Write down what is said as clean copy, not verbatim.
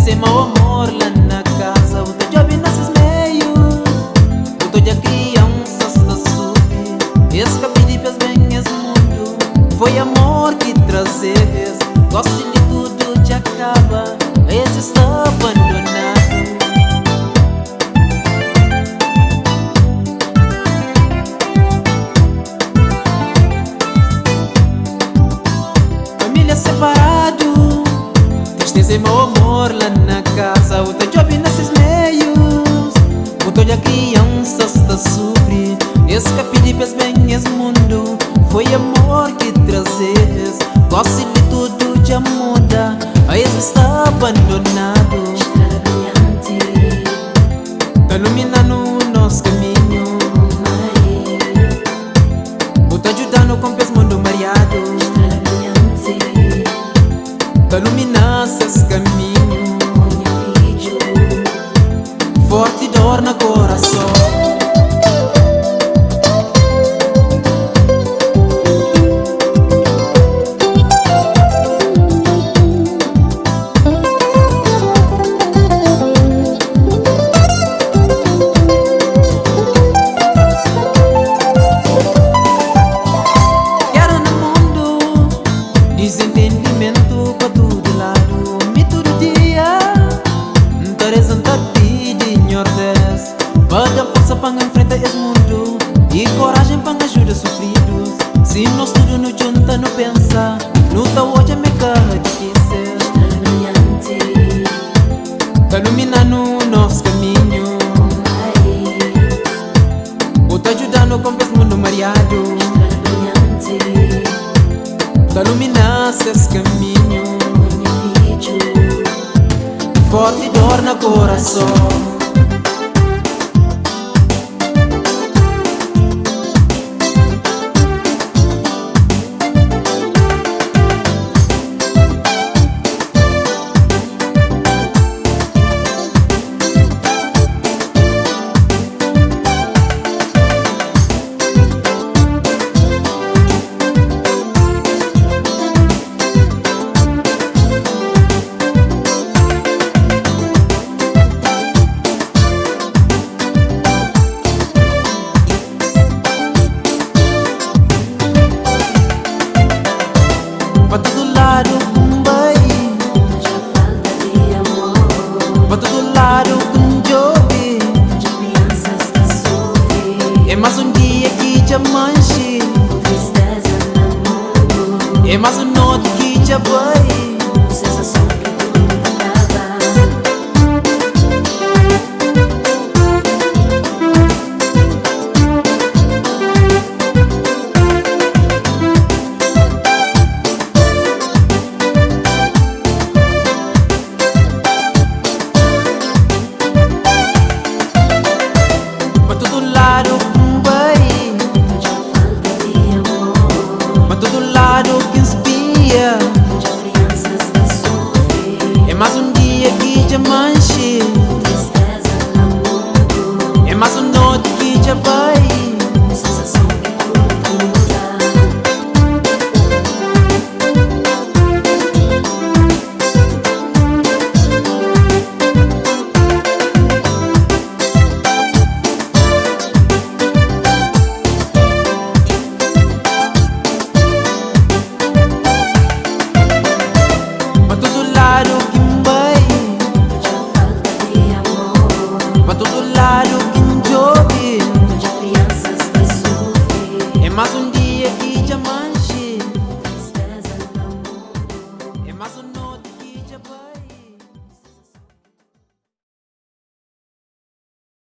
Tristeza e mau amor lá na casa. Bu ta djobe na ses meio, bu ta odja crianças ta sufri. Es ka pidi pa es ben es mundo, foi amor ki traze-s. Gosi li tudo dja kaba, es sta abandonadu. Família separadu, tristeza e mau amor lá na casa. Bu ta djobe na ses meios, bu ta odja crianças ta sufri. Es ka pidi pa es ben es mundo, foi amor ki traze-s. Gosi li tudo dja muda, es sta abandonadu. Estrela brilhante, Ta lumina-nu nos caminho, oh mãe. Bu ta djuda-nu konpe es mundu mariadu. Estrela brilhante, Ta lumina ses caminho, oh nha fidju. Forti dor na coração. Guerra no mundo, desentendimento pa tudo lado. Mi tudo dia, N ta reza, N ta pidi Nhor Deus pa da forsa pa N enfrenta es mundo e coragem pa N ajuda sofridos. Si nos tudo nu djunta, nu pensa, nu ta odja ma é ka difícil. Estrela brilhante, Ta lumina-nu nos caminho, oh mãe. Bu ta djuda-nu konpe es mundu mariadu. Estrela brilhante, Ta lumina ses caminho, oh nha fidju. Forti dor na coração. Pa tudo lado N bai, Odja falta di amor, pa tudo lado N djobe. Odja crianças ta sofre. É mais um dia ki dja manxe, Com tristeza na mundo, é mais um noite ki dja bai. Com sensação que tudo acaba. Pa tudo lado N bai, Odja falta di amor, pa tudo lado ki N spia. Odja crianças ta sofre. É mais um dia ki dja manxe, Com tristeza na mundo, é mais um noite ki dja bai. Com sensação que tudo muda. Pa tudo lado ki N bai, Odja falta di amor, pa tudo lado ki N djobe. Odja crianças ta sofre. É mais um dia ki dja manxe.